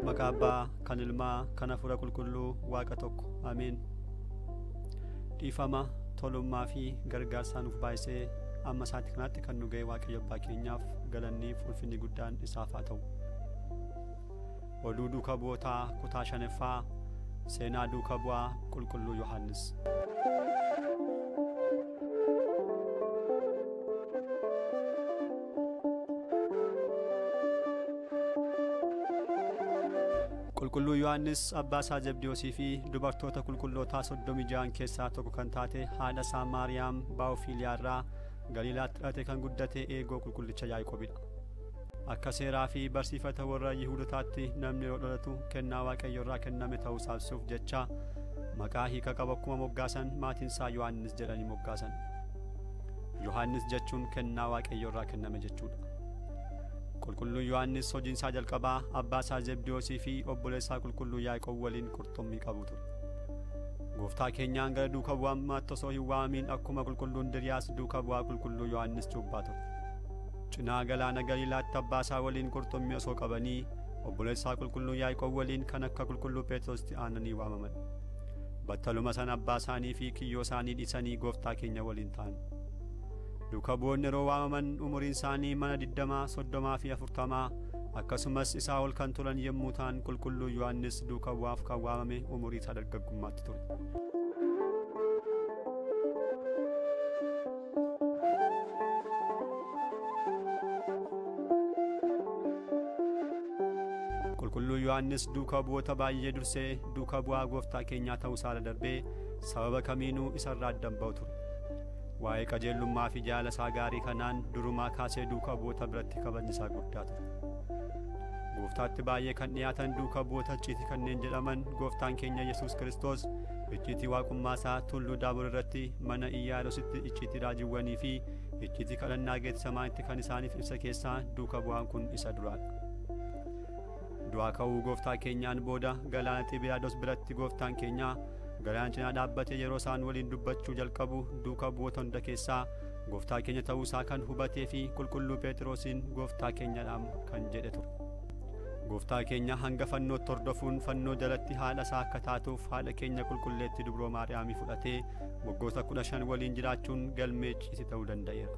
Maqaa Abbaa kan Ilmaa kan Hafuura Qulqulluu Waaqa tokko. Ameen. Dhiifama tolummaa fi gargaarsaa nuuf baay'isee amma isaatti kanatti kan nu ga'e Waaqayyo Abbaa keenyaaf galanniif ulfinni guddaan isaaf haa ta'u. Oduu duuka bu'ootaa kutaa shanaffaa seenaa duuka bu'aa Qulqulluu Yohaannis. Qulqulluu Yohaannis abbaa isaa Zabdiyoosii fi dubartoota qulqullootaa 36 keessaa tokko kan taate haadha isaa Maariyaam Baawufiiliyaa irraa Galiilaatti dhalate kan guddate eegoo qulqullicha Yaaqoobidha. Akka seeraa fi barsiifata warra Yihuudootaatti namni yeroo dhalatu kennaa Waaqayyo irraa kenname ta'uu isaa ibsuuf jecha maqaa hiika qabu akkuma moggaasan maatiin isaa Yohaannis jedhanii moggaasan. Yohaannis jechuun kennaa Waaqayyo irraa kenname jechuudha. Qulqulluu Yohaannis hojiin isaa jalqabaa abbaa isaa Zabdiyoosii fi obboleessaa Qulqulluu Yaaqoob waliin qurxummii qabu ture. Gooftaa keenyaan gara duuka bu'ummaatti osoo hin waamiin akkuma Qulqulluu Indiriyaas duuka bu'aa Qulqulluu Yohaannis cuuphaa ture. Cinaa galaana Galiilaatti abbaa isaa waliin qurxummii osoo qabanii obboleessaa Qulqulluu Yaaqoob waliin kan akka Qulqulluu Phexrositti aananii waamaman. Battaluma sana abbaa isaanii fi kiyyoo isaanii dhiisanii gooftaa keenya waliin ta'an. Duuka bu'oonni yeroo waamaman umuriin isaanii mana 20, 30 fi 40 akkasumas isaa ol kan turan yommuu ta'an Qulqulluu Yohaannis duuka bu'aaf kan waamame umurii isaa dargaggummaatti ture. Qulqulluu Yohaannis duuka bu'oota baay'ee dursee duuka bu'aa gooftaa keenyaa ta'uu isaa darbee sababa kamiinuu isarraa addan ba'u ture. Waa'ee qajeelummaa fi jaala isaa gaarii kanaan durumaa kaasee duuka bu'oota biratti kabajni isaa guddaa ture. Gooftaatti baay'ee kan dhiyaatan duuka bu'oota icciitii kanneen jedhaman gooftaan keenya Yesuus Kiristoos icciitii waaqummaa isaa tulluu Daabor irratti mana Iyyaarositti icciitii raajiiwwanii fi icciitii kadhannaa Geetsemaanitti kan isaaniif ibsa keessaa duuka bu'aan kun isa duraadha. Du'aa ka'uu gooftaa keenyaan booda galaana Xibiraados biratti gooftaan keenya galaana cinaa dhaabbatee yeroo isaan waliin dubbachuu jalqabu duuka bu'oota hunda keessaa gooftaa keenya ta'uu isaa kan hubatee fi Qulqulluu Phexrosiin gooftaa keenyadhaan kan jedhe ture. Gooftaa keenya hanga fannootti hordofuun fannoo jalatti haadha isaa akka taatuuf haadha keenya qulqulleetti Dubroo Maariyaamii fudhatee waggoota 15 waliin jiraachuun galmee icciitii ta'uu danda'eera.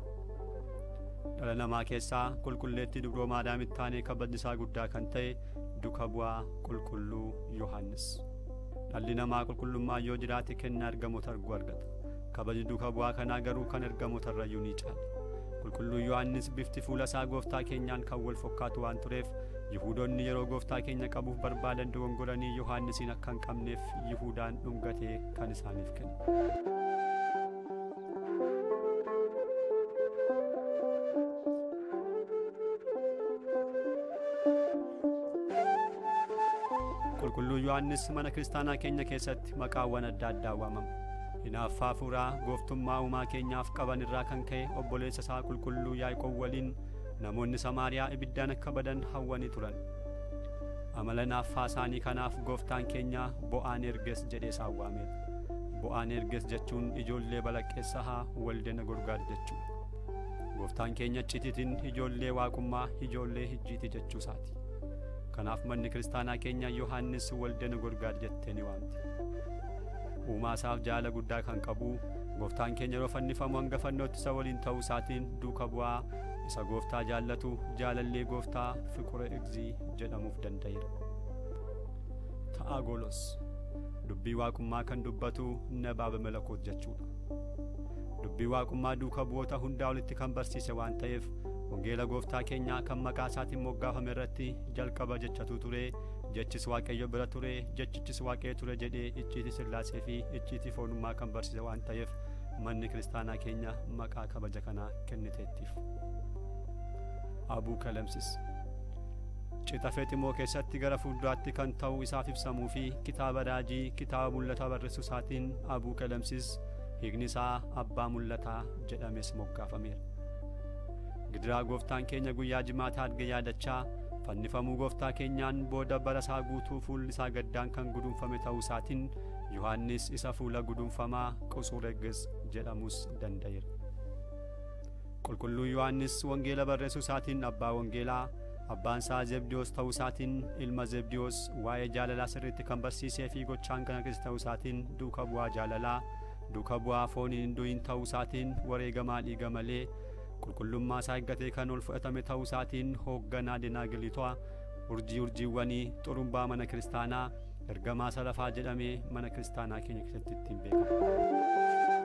Dhala namaa keessaa qulqulleetti Dubroo Maariyaamitti aanee kabajni isaa guddaa kan ta'e duuka bu'aa Qulqulluu Yohaannis. Dhalli namaa qulqullummaa yoo jiraate kennaa ergamoota arguu argata. Kabajni duuka bu'aa kanaa garuu kan ergamoota irrayyuu ni caala. Qulqulluu Yohaannis bifti fuula isaa gooftaa keenyaan kan wal fakkaatu waan tureef Yihuudoonni yeroo gooftaa keenya qabuuf barbaadan dogongoranii Yohaannisiin akka hin qabneef Yihuudaan dhungatee kan isaaniif kenne. Qulqulluu Yohaannis mana kiristaanaa keenya keessatti maqaawwan adda addaa waamama. Hinaaffaa hafuuraa gooftummaa uumaa keenyaaf qaban irraa kan ka'e obboleessa isaa Qulqulluu Yaaqoob waliin namoonni Samaariyaa ibiddaan akka badan hawwanii turan. Amala hinaaffaa isaanii kanaaf gooftaan keenya Bo'aan Erges jedhee isaan waameera. Bo'aan Erges jechuun ijoollee balaqqeessahaa waldena gorgaad jechuudha. Gooftaan keenya icciitiin ijoollee waaqummaa ijoollee icciitii jechuu isaati. Kanaaf manni kiristaanaa keenya Yohaannis waldena gorgaad jettee ni waamti. Uumaa isaaf jaala guddaa kan qabu gooftaan keenya yeroo fannifamu hanga fannootti isa waliin ta'uu isaatiin duuka bu'aa isa gooftaa jaallatu jaalallee gooftaa Fiqure Igzii jedhamuuf danda'eera. Ta'agolos dubbii waaqummaa kan dubbatu nabaaba malakoot jechuudha. Dubbii waaqummaa duuka bu'oota hundaa olitti kan barsiise waan ta'eef wangeela gooftaa keenyaa kan maqaa isaatiin moggaafame irratti jalqaba jechatu ture, jechis Waaqayyo bira ture, jechichis Waaqayyo ture jedhee icciitii Sillaasee fi icciitii foonummaa kan barsiise waan ta'eef manni kiristaanaa keenya maqaa kabaja kanaa kenniteettiif. Abuu Kalamsis Cita Feximoo keessatti gara fuulduraatti kan ta'u isaaf ibsamuu fi kitaaba raajii kitaaba mul'ataa barreessuu isaatiin Abuu Kalamsis hiikni isaa abbaa mul'ataa jedhames moggaafameera. Gidiraa gooftaan keenya guyyaa jimaataa arge yaadachaa fannifamuu gooftaa keenyaan booda bara isaa guutuu fuulli isaa gaddaan kan guduunfame ta'uu isaatiin Yohaannis isa fuula guduunfamaa Qusuregis jedhamus danda'eera. Qulqulluu Yohaannis wangeela barreessuu isaatiin abbaa wangeelaa Abbaan isaa Zebdiyoos ta'uu isaatiin ilma Zebdiyoos, waa'ee jaalalaa sirriitti kan barsiisee fi gochaan kan agarsiise ta'uu isaatiin duuka bu'aa jaalalaa, duuka bu'aa fooniin hin du'in ta'uu isaatiin wareegamaa dhiiga malee qulqullummaa isaa eeggatee kan ol fudhatame ta'uu isaatiin hoogganaa Dinaagilitoa, urjii urjiiwwanii, xurumbaa mana kiristaanaa, ergamaa salafaa jedhamee mana kiristaanaa keenya keessatti ittiin beekama.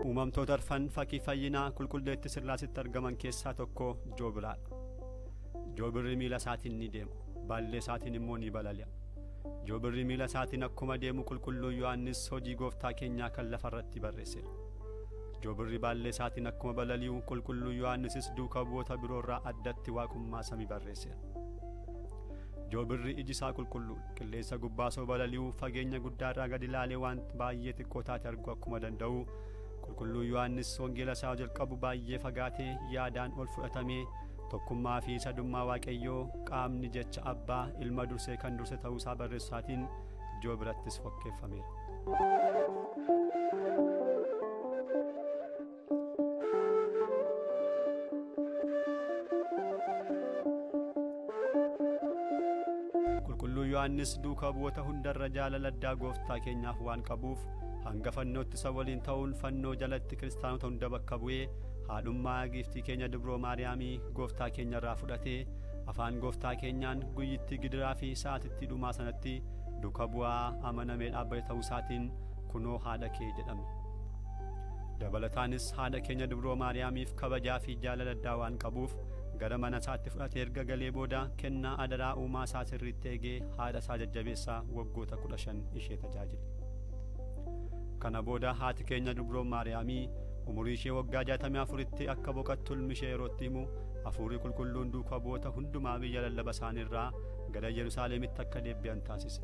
Uumamtoota arfan fakkii fayyinaa qulqulleetti Sillaasitti argaman keessaa tokko Joobiraadha. Joobirri miila isaatiin ni deema, baallee isaatiin immoo ni balali'a. Joobirri miila isaatiin akkuma deemu qulqulluu Yohaannis hojii gooftaa keenyaa kan lafarratti barreesseera. Joobirri baallee isaatiin akkuma balali'u qulqulluu Yohaannisis duuka bu'oota biroorraa addatti waaqummaa samii barreesseera. Joobirri iji isaa qulqulluudha. Qilleensa gubbaa osoo balali'u fageenya guddaarraa gadi ilaalee waan baay'ee xiqqoo taate arguu akkuma danda'u qulqulluu Yohaannis wangeela isaa jalqabu baay'ee fagaatee yaadaan ol fudhatamee tokkummaa fi sadummaa Waaqayyoo qaamni jecha abbaa ilma dursee kan durse ta'uu isaa barreessaatiin Joobirattis fakkeeffameera. Qulqulluu Yohaannis duuka bu'oota hundarra jaalala addaa gooftaa keenyaaf waan qabuuf hanga fannootti isa waliin ta'uun fannoo jalatti kiristaanota hunda bakka bu'ee haadhummaa giiftii keenya Dubroo Maariyaamii gooftaa keenya irraa fudhatee afaan gooftaa keenyaan guyyittii gidiraa fi sa'aatitti dhumaa sanatti duuka bu'aa amanamee dhaabbate ta'uu isaatiin kunoo haadha kee jedhame. Dabalataanis haadha keenya Dubroo Maariyaamiif kabajaa fi jaalala addaa waan qabuuf gara mana isaatti fudhatee erga galee booda kennaa adaraa uumaa isaa sirriitti eegee haadha isaa jajjabeessaa waggoota 15 ishee tajaajile. Kana booda haati keenya Dubroo Maariyaamii umurii ishee waggaa 64tti akka boqottu ilmi ishee yerootti himu hafuurri qulqulluun duuka bu'oota hundumaa biyya lallaba isaaniirraa gara Yerusaalemitti akka deebi'an taasise.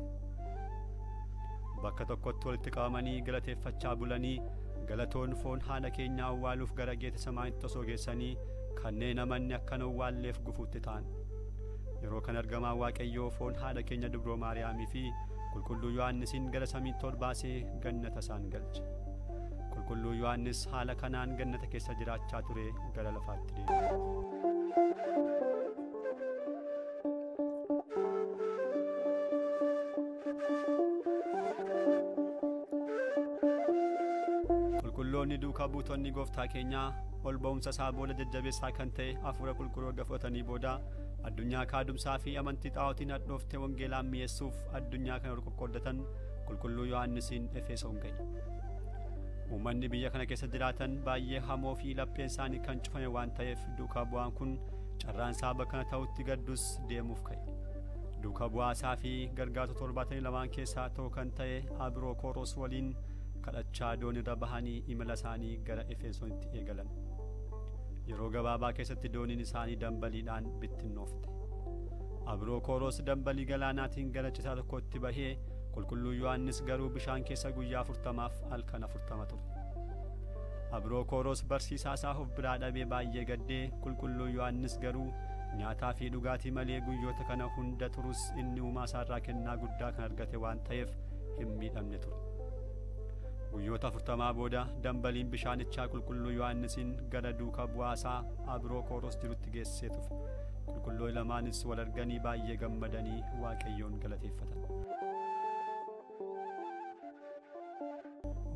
Bakka tokkotti walitti qabamanii galateeffachaa bulanii galatoon foon haadha keenyaa awwaaluuf gara Geetesemaanitti osoo geessanii kanneen amanni akka hin awwaalleef gufuutti ta'an. Yeroo kan ergamaa Waaqayyoo foon haadha keenya Dubroo Maariyaamii fi qulqulluu Yohaannisiin gara samiitti ol baasee gannata isaan galche. Qulqulluu Yohaannis haala kanaan gannata keessa jiraachaa ture gara lafaatti deebi'e. Qulqulloonni duukaa buutonni gooftaa keenyaa ol ba'umsa isaa booda jajjabeessaa kan ta'e hafuura qulqulluu erga fudhatanii booda addunyaa kaadumsaa fi amantii xaa'ootiin hadhooftee wangeelaan mi'eessuuf addunyaa kana ol qoqqooddatan qulqulluu Yohaannisiin Efesoon ga'e. Uummanni biyya kana keessa jiraatan baay'ee hamoo fi lapheen isaanii kan cufame waan ta'eef duukaa bu'aan kun carraan isaa bakka kana ta'utti gaddus deemuuf ka'e. Duukaa bu'aa isaa fi gargaartota 72 keessaa tokko kan ta'e Abrookoros waliin kadhachaa doonirra bahanii imala isaanii gara Efesoonitti eegalan. Yeroo gabaabaa keessatti dooniin isaanii dambaliidhaan bittinnoofte. Abrookoros dambalii galaanaatiin gara citaa tokkotti bahee qulqulluu Yohaannis garuu bishaan keessa guyyaa 40 halkan 40 ture. Abrookoros barsiisaa isaa of biraa dhabee baay'ee gaddee qulqulluu Yohaannis garuu nyaataa fi dhugaatii malee guyyoota kana hunda turus inni uumaa isaarraa kennaa guddaa kan argate waan ta'eef hin miidhamne ture. Guyyoota 40 booda dambaliin bishaanichaa qulqulluu Yohaannisiin gara duuka bu'aasaa Abrookoros jirutti geessee tufe. Qulqulluu lamaanis wal arganii baay'ee gammadanii Waaqayyoon galateeffatan.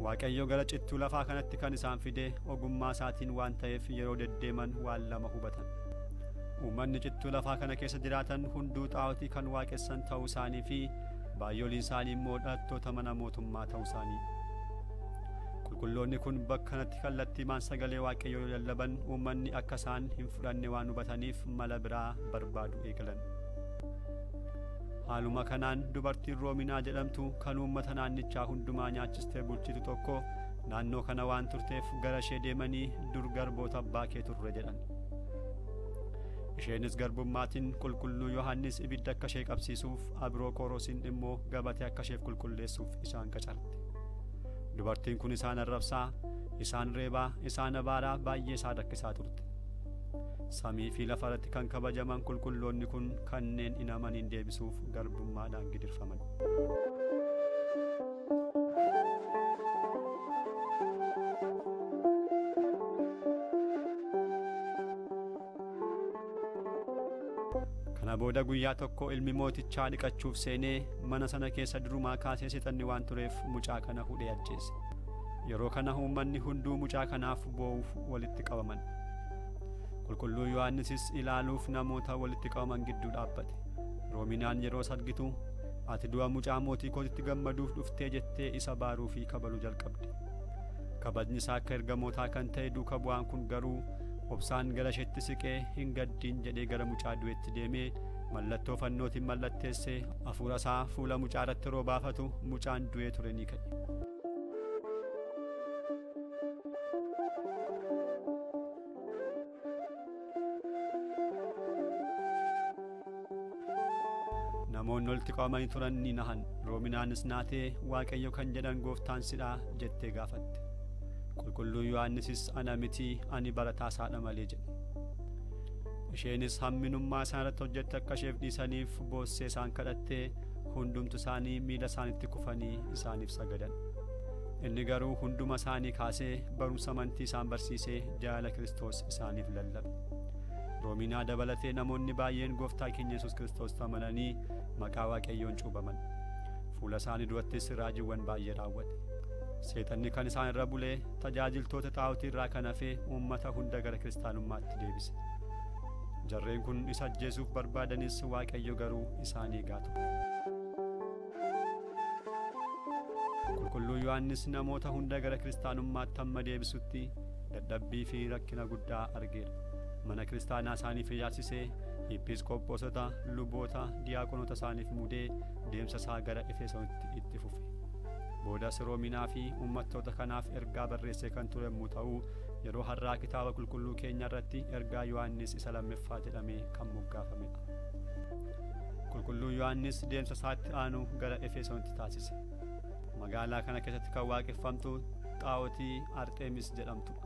Waaqayyo gara cittuu lafaa kanatti kan isaan fide ogummaa isaatiin waan ta'eef yeroo deddeeman waan lama hubatan. Uummanni cittuu lafaa kana keessa jiraatan hunduu xaa'otii kan waaqessan ta'uu isaanii fi baay'ooliin isaanii immoo dhalattoota mana mootummaa ta'uu isaanii. Qulqulloonni kun bakka kanatti kallattiimaan sagalee Waaqayyoo lallaban uummanni akka isaan hin fudhanne waan hubataniif mala biraa barbaadu eegalan. Haaluma kanaan dubartiin Roominaa jedhamtu kan uummata naannichaa hundumaa nyaachistee bulchitu tokko naannoo kana waan turteef gara ishee deemanii dur garboota abbaa kee turre jedhan. Isheenis garbummaatiin qulqulluu Yohaannis ibidda akka ishee qabsiisuuf Abrookorosiin immoo gabatee akka isheef qulqulleessuuf isaan qacarte. Dubartiin kun isaan arrabsaa, isaan reebaa, isaan abaaraa baay'ee isaan rakkisaa turte. Samii fi lafa irratti kan kabajaman qulqulloonni kun kanneen hin amaniin deebisuuf garbummaadhaan gidirfaman. Kana booda guyyaa tokko ilmi mootichaa dhiqachuuf seenee mana sana keessa durumaa kaasee seexanni waan tureef mucaa kana hudhee ajjeese. Yeroo kana uummanni hunduu mucaa kanaaf boo'uuf walitti qabaman. Qulqulluu Yohaannisis ilaaluuf namoota walitti qabaman gidduu dhaabbate. Roominaan yeroo argitu ati du'a mucaa mootii kootitti gammaduuf dhuftee jettee isa baaruu fi kabaluu jalqabde. Kabajni isaa akka ergamootaa kan ta'e duuka bu'aan kun garuu obsaan gara isheetti siqee hin gaddiin jedhee gara mucaa du'eetti deemee mallattoo fannootiin mallatteessee hafuura isaa fuula mucaa irratti yeroo baafatu mucaan du'ee ture ni ka'e. Namoonni walitti qabamanii turan ni nahan. Roominaanis naatee Waaqayyo kan jedhan gooftaan sidhaa jettee gaafatte. Qulqulluu Yohaannisis ana miti, ani barataa isaadha malee jedhe. Isheenis hamminummaa isaan irratti hojjette akka isheef dhiisaniif boossee isaan kadhattee hundumtu isaanii miila isaanitti kufanii isaaniif sagadan. Inni garuu hunduma isaanii kaasee barumsa amantii isaan barsiisee jaalala Kiristoos isaaniif lallabe. Roominaa dabalatee namoonni baay'een gooftaa keenya Yesuus Kiristoos amananii maqaa Waaqayyoon cuubaman. Fuula isaanii durattis raajiiwwan baay'ee raawwate. Seexanni kan isaan irra bulee tajaajiltoota xaa'otii irraa kan hafee uummata hunda gara kiristaanummaatti deebise. Jarreen kun isa ajjeesuuf barbaadanis Waaqayyo garuu isaanii gaatu. Qulqulluu Yohaannis namoota hunda gara kiristaanummaatti hamma deebisutti dadhabbii fi rakkina guddaa argeera. Mana kiristaanaa isaaniif ijaarsisee episkoopposota, luboota, diyaaqonoota isaaniif mudee deemsa isaa gara Efesoonitti itti fufe. Boodas Roominaa fi uummattoota kanaaf ergaa barreessee kan ture yommuu ta'u, yeroo har'aa kitaaba qulqulluu keenya irratti ergaa Yohaannis isa lammaffaa jedhamee kan moggaafamedha. Qulqulluu Yohaannis deemsa isaatti aanu gara Efesoonitti taasise. Magaalaa kana keessatti kan waaqeffamtu xaa'otii Arxeemis jedhamtudha.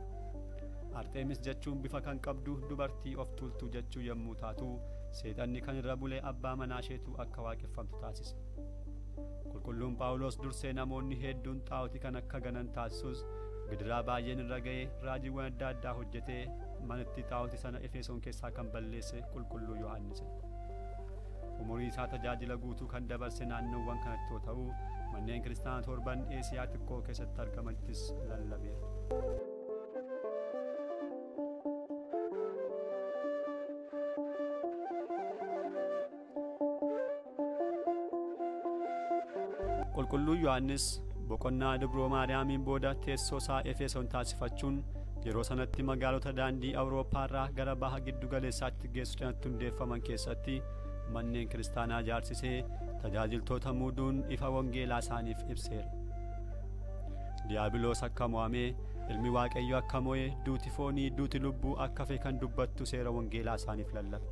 Arxeemis jechuun bifa kan qabdu dubartii of tuultuu jechuu yommuu taatu, seexanni kan irra bulee abbaa manaa isheetu akka waaqeffamtu taasise. Qulqulluun Phaawulos dursee namoonni hedduun xaa'otii kan akka ganan taasisus gidiraa baay'een irra ga'ee raajiiwwan adda addaa hojjetee manatti xaa'otii sana Efesoon keessaa kan balleesse Qulqulluu Yohaannis. Umurii isaa tajaajila guutuu kan dabarse naannoowwan kanatti yoo ta'u, manneen kiristaanaa torban Eesiyaa xiqqoo keessatti argamanittis lallabeera. Qulqulluu Yohaannis boqonnaa Dubroo Maariyaamiin booda teessoo isaa Efesoon taasifachuun yeroo sanatti magaalota daandii Awurooppaa irraa gara baha giddu galeessaatti geessu cinaatti hundeeffaman keessatti manneen kiristaanaa ijaarsisee tajaajiltoota muuduun ifa wangeelaa isaaniif ibseera. Diyaabiloos akka mo'amee ilmi Waaqayyoo akka mo'e duuti foonii duuti lubbuu akka hafe kan dubbattu seera wangeelaa isaaniif lallabe.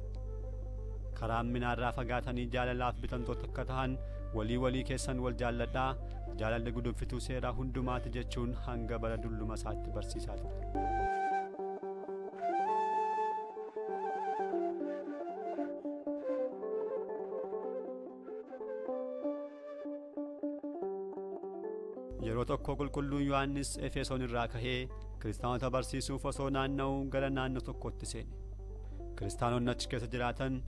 Karaa minaarraa fagaatanii jaalalaaf bitamtoota akka ta'an walii walii keessan wal jaalladhaa, jaalalli gudunfituu seeraa hundumaati jechuun hanga bara dulluma isaatti barsiisaa ture. Yeroo tokko Qulqulluun Yohaannis Efesoon irraa kahee kiristaanota barsiisuuf osoo naanna'uu gara naannoo tokkotti seene. Kiristaanonni achi keessa jiraatan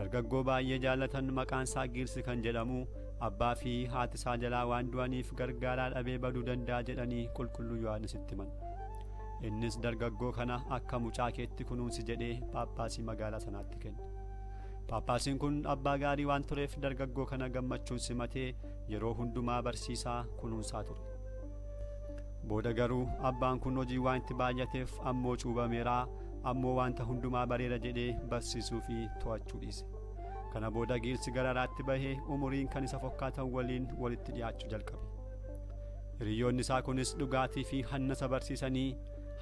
dargaggoo baay'ee jaallatan maqaan isaa Giilsi kan jedhamu abbaa fi haati isaa jalaa waan du'aniif gargaaraa dhabee baduu danda'a jedhanii Qulqulluu Yohaannisitti himan. Innis dargaggoo kana akka mucaa keetti kunuunsi jedhee Paappaasii magaalaa sanaatti kenne. Paappaasiin kun abbaa gaarii waan tureef dargaggoo kana gammachuun simatee yeroo hundumaa barsiisaa kunuunsaa ture. Booda garuu abbaan kun hojii waan itti baay'ateef ammoo cuubameeraa ammoo wanta hundumaa bareera jedhee barsiisuu fi to'achuu dhiise. Kana booda Giilsi gara alaatti bahee umuriin kan isa fokkaatan waliin walitti dhiyaachuu jalqabe. Hiriyoonni isaa kunis dhugaatii fi hanna isa barsiisanii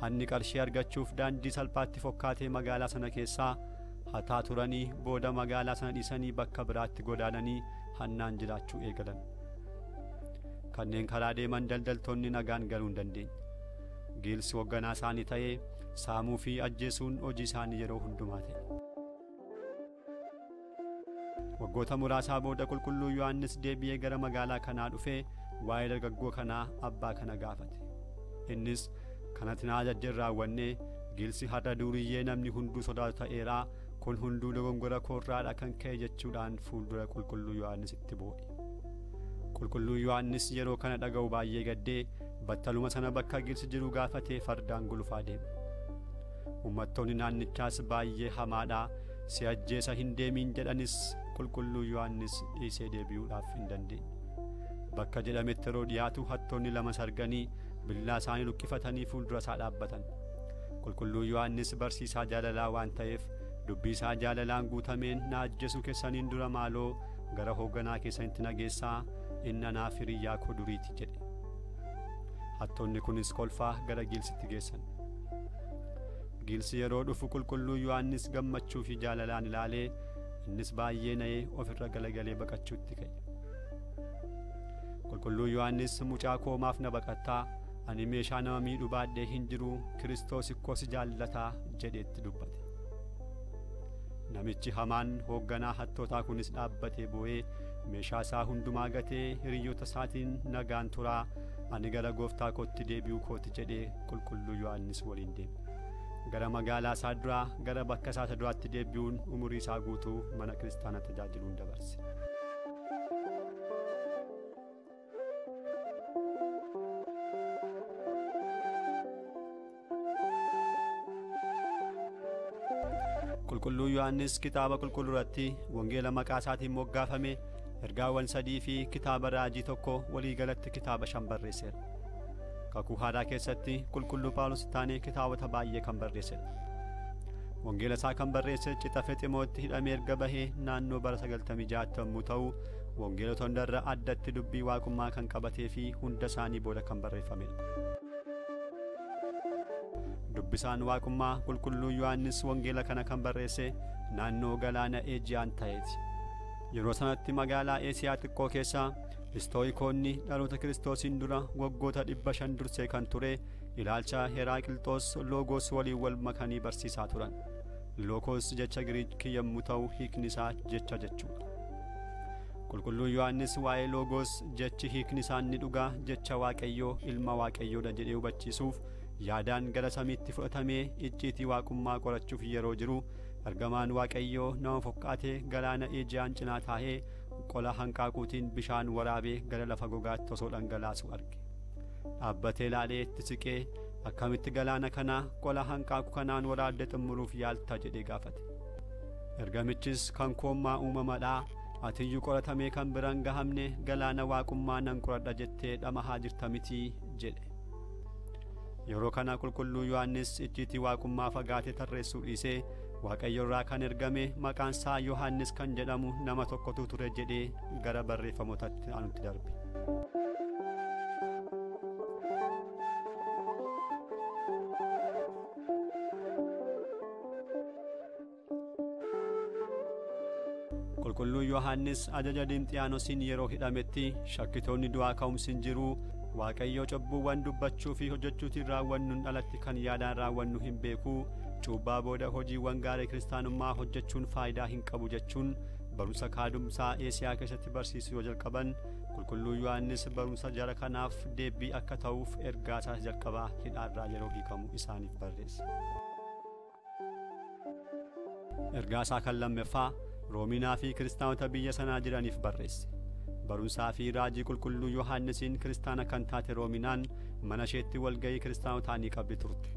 hanni qarshii argachuuf daandii salphaatti fokkaatee magaalaa sana keessaa hataa turanii booda magaalaa sana dhiisanii bakka biraatti godaananii hannaan jiraachuu eegalan. Kanneen karaa deeman daldaltoonni nagaan galuu hin dandeenye. Giilsi hoogganaa isaanii ta'ee saamuu fi ajjeesuun hojii isaanii yeroo hundumaa ta'e. Waggoota muraasaa booda Qulqulluu Yohaannis deebi'ee gara magaalaa kanaa dhufee waa'ee dargaggoo kanaa abbaa kana gaafate. Innis kanatti na ajajjeen raawwannee Giilsi har'a duuriyyee namni hunduu sodaatu ta'eeraa Kun hunduu dogongora koorraadha kan ka'e jechuudhaan fuuldura qulqulluu Yohaannisitti boo'e. Qulqulluu Yohaannis yeroo kana dhaga'u baay'ee gaddee battaluma sana bakka Giilsi jiru gaafatee fardaan gulufaa deeme. Uummattoonni naannichaas baay'ee hamaadha, si ajjeesa hin deemiin jedhanis qulqulluu Yohaannis dhiisee deebi'uudhaaf hin dandeenye. Bakka jedhametti yeroo dhiyaatu hattoonni lama sarganii billaa isaanii luqqifatanii fuuldura isaa dhaabbatan. Qulqulluu Yohaannis barsiisaa jaalalaa waan ta'eef dubbii isaa jaalalaan guutameen na ajjeesuu keessaniin dura maaloo gara hoogganaa keessanitti nageessaa, inni anaaf hiriyyaa koo duriiti jedhe. Hattoonni kunis kolfaa gara Giilsitti geessan. Giilsi yeroo dhufu qulqulluu Yohaannis gammachuu fi jaalalaan ilaalee innis baay'ee na'ee ofirra galagalee baqachuutti ka'e. Qulqulluu Yohaannis mucaa koo maaf na baqattaa? Ani meeshaa nama miidhu baadhee hin jiru, Kiristoos ikkoo si jaallataa jedheetti dubbate. Namichi hamaan hoogganaa hattootaa kunis dhaabbatee boo'ee meeshaa isaa hundumaa gatee hiriyoota isaatiin nagaan turaa, ani gara gooftaa kootti deebi'uu kooti jedhee qulqulluu Yohaannis waliin deeme. Gara magaalaa isaa duraa gara bakka isaa duraatti deebi'uun umurii isaa guutuu mana kiristaanaa tajaajiluun dabarse. Qulqulluu Yohaannis kitaaba qulqulluu irratti wangeela maqaa isaatiin moggaafame ergaawwan 3 fi kitaaba raajii 1 waliigalatti kitaaba 5 barreesseera. Kakuu haaraa keessatti qulqulluu Phaawulos taanee kitaabota baay'ee kan barreessedha. Wangeela isaa kan barreesse cita Feximootti hidhamee erga bahee naannoo bara 96 yommuu ta'u, wangeelota hundarra addatti dubbii waaqummaa kan qabatee fi hunda isaanii booda kan barreeffamedha. Dubbisaan waaqummaa qulqulluu Yohaannis wangeela kana kan barreesse naannoo galaana Eejiyaan ta'eeti. Yeroo sanatti magaalaa Eesiyaa xiqqoo keessa Istooyikoonni dhaloota Kiristoosiin dura waggoota 500 dursee kan ture ilaalcha Heraaqilxoos Loogoos waliin wal makanii barsiisaa turan. Loogoos jecha Giriikii yommuu ta'u hiikni isaa jecha jechuudha. Qulqulluu Yohaannis waa'ee Loogoos jechi hiikni isaa inni dhugaa jecha Waaqayyoo ilma Waaqayyoodha jedhee hubachiisuuf yaadaan gara samiitti fudhatamee icciitii waaqummaa qorachuuf yeroo jiru ergamaan Waaqayyoo nama fokkaatee galaana Eejiyaan cinaa taa'ee qola hanqaaquutiin bishaan waraabee gara lafa gogaatti osoo dhangalaasu arge. Dhaabbatee ilaalee itti siqee akkamitti galaana kana qola hanqaaquu kanaan waraabdee xumuruuf yaalta jedhee gaafate. Ergamichis kan koommaa uumamadhaa, atiyyuu qoratamee kan biraan gahamne galaana waaqummaa nan qoradha jettee dhamahaa jirta mitii jedhe. Yeroo kana qulqulluu Yohaannis icciitii waaqummaa fagaatee tarreessuu dhiisee Waaqayyo irraa kan ergame maqaan isaa Yohaannis kan jedhamu nama tokkotu ture jedhee gara barreeffamootatti aanutti darbe. Qulqulluu Yohaannis ajaja Dimxiyaanosiin yeroo hidhametti shakkitoonni du'aa ka'umsi hin jiru, Waaqayyo cubbuuwwan dubbachuu fi hojjechuutiin raawwannuun alatti kan yaadaan raawwannu hin beeku, cuubbaa booda hojiiwwan gaarii kiristaanummaa hojjechuun faayidaa hin qabu jechuun barumsa kaadumsaa Eesiyaa keessatti barsiisuu yoo jalqaban qulqulluu Yohaannis barumsa jara kanaaf deebii akka ta'uuf ergaa isaa jalqabaa hidhaarraa yeroo hiikamu isaaniif barreesse. Ergaa isaa kan lammaffaa Roominaa fi kiristaanota biyya sanaa jiraniif barreesse. Barumsaa fi raajii qulqulluu Yohaannisiin kiristaana kan taate Roominaan mana isheetti walga'ii kiristaanotaa ni qabdi turte.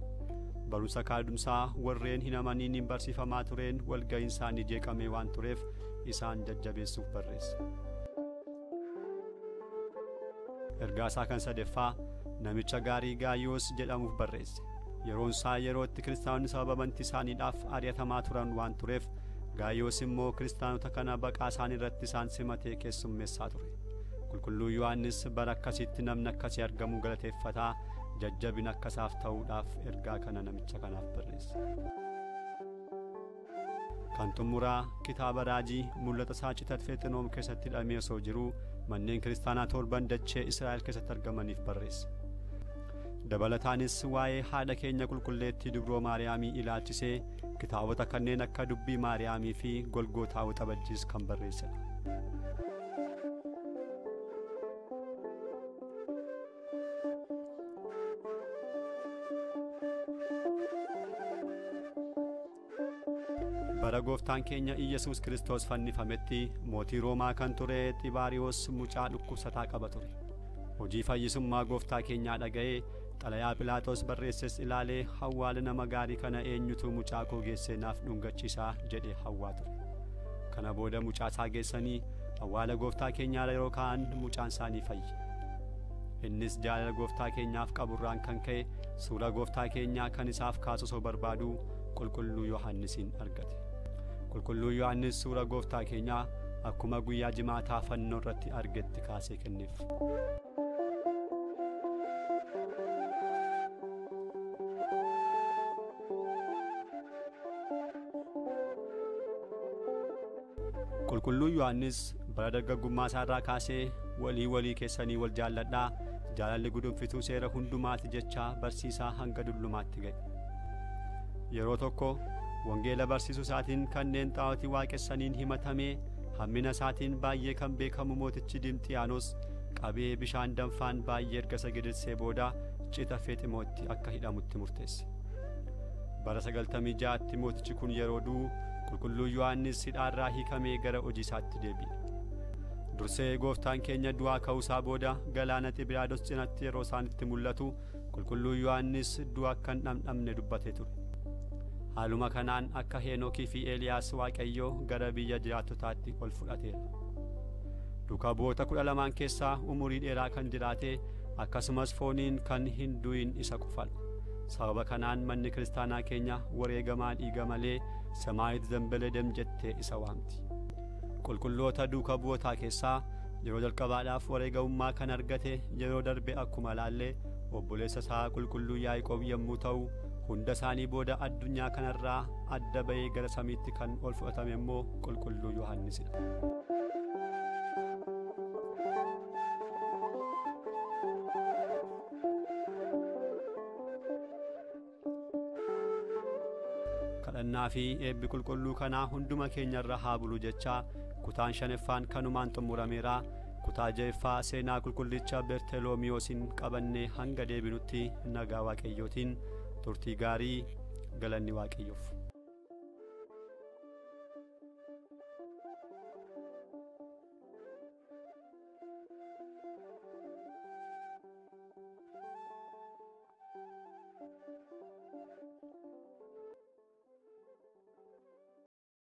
Barumsa kaadumsaa warreen hin amaniin barsiifamaa tureen walga'iin isaanii jeeqamee waan tureef isaan jajjabeessuuf barreesse. Ergaa isaa kan sadaffaa namicha gaarii Gaayoos jedhamuuf barreesse. Yeroon isaa yeroo itti kiristaanonni sababa amantii isaaniidhaaf ari'atamaa turan waan tureef Gaayoos immoo kiristaanota kana baqaa isaanii irratti isaan simatee keessummeessaa ture. Qulqulluu Yohaannis bara akkasiitti namni akkasii argamuu galateeffataa jajjabina akkasaaf ta'uudhaaf ergaa kana namicha kanaaf barreesse. Kan xumuraa kitaaba raajii mul'ata isaa Citat Feexinoom keessatti hidhamee osoo jiruu manneen kiristaanaa 7 dachee Israa'el keessatti argamaniif barreesse. Dabalataanis waa'ee haadha keenya qulqulleettii Dubroo Maariyaamii ilaalchisee kitaabota kanneen akka Dubbii Maariyaamii fi Golgootaa Waxabajjiis kan barreessedha. Bara gooftaan keenya Iyyasuus Kiristoos fannifametti mootii Roomaa kan ture Xibaariyoos mucaa dhukkubsataa qaba ture. Hojii fayyisummaa gooftaa keenyaa dhaga'ee xalayaa Phiilaaxoos barreesses ilaalee hawwaala nama gaarii kana eenyutu mucaa koo geessee naaf dhungachiisaa jedhee hawwaa ture. Kana booda mucaa isaa geessanii awwaala gooftaa keenyaa yeroo ka'an mucaan isaanii fayye. Innis jaalala gooftaa keenyaaf qaburraan kan ka'e suura gooftaa keenyaa kan isaaf kaasu osoo barbaadu qulqulluu Yohaannisiin argate. Qulqulluu Yohaannis suura gooftaa keenyaa akkuma guyyaa jimaataa fannoo irratti argetti kaasee kenneef. Qulqulluu Yohaannis bara dargaggummaa isaarraa kaasee walii walii keessanii wal jaalladhaa, jaalalli gudunfituu seera hundumaati jechaa barsiisaa hanga dullumaatti ga'e. Yeroo tokko wangeela barsiisuu isaatiin kanneen xaa'otii waaqessaniin himatamee hammina isaatiin baay'ee kan beekamu mootichi Dimxiyaanos qabee bishaan danfaan baay'ee erga isa gidirsee booda cita Feeximootti akka hidhamutti murteesse. Bara 96tti mootichi kun yeroo du'u qulqulluu Yohaannis hidhaarraa hiikamee gara hojii isaatti deebi'e. Dursee gooftaan keenya du'aa ka'uusaa booda galaana Xibiraados cinatti yeroo isaanitti mul'atu qulqulluu Yohaannis du'a akka hin dhamdhamne dubbatee ture. Haaluma kanaan akka Heenokii fi Eeliyaas Waaqayyoo gara biyya jiraattotaatti ol fudhateera. Duukaa bu'oota 12 keessaa umurii dheeraa kan jiraate akkasumas fooniin kan hin du'in isa qofadha. Sababa kanaan manni kiristaanaa keenya wareegamaa dhiiga malee Samaayit Zambeledem jettee isa waamti. Qulqulloota duukaa bu'ootaa keessaa yeroo jalqabaadhaaf wareegamummaa kan argate yeroo darbe akkuma laallee obboleessa isaa qulqulluu Yaaqoob yommuu ta'u hunda isaanii booda addunyaa kanarraa adda ba'ee gara samiitti kan ol fudhatame immoo qulqulluu Yohaannisidha. Kadhannaa fi eebbi qulqulluu kanaa hunduma keenyarra haa bulu jechaa kutaan shanaffaan kanumaan xumurameera. Kutaa ja'affaa seenaa qulqullicha Bertelomiyoosiin qabannee hanga deebinutti nagaa Waaqayyootiin turtii gaarii, galanni Waaqayyoof.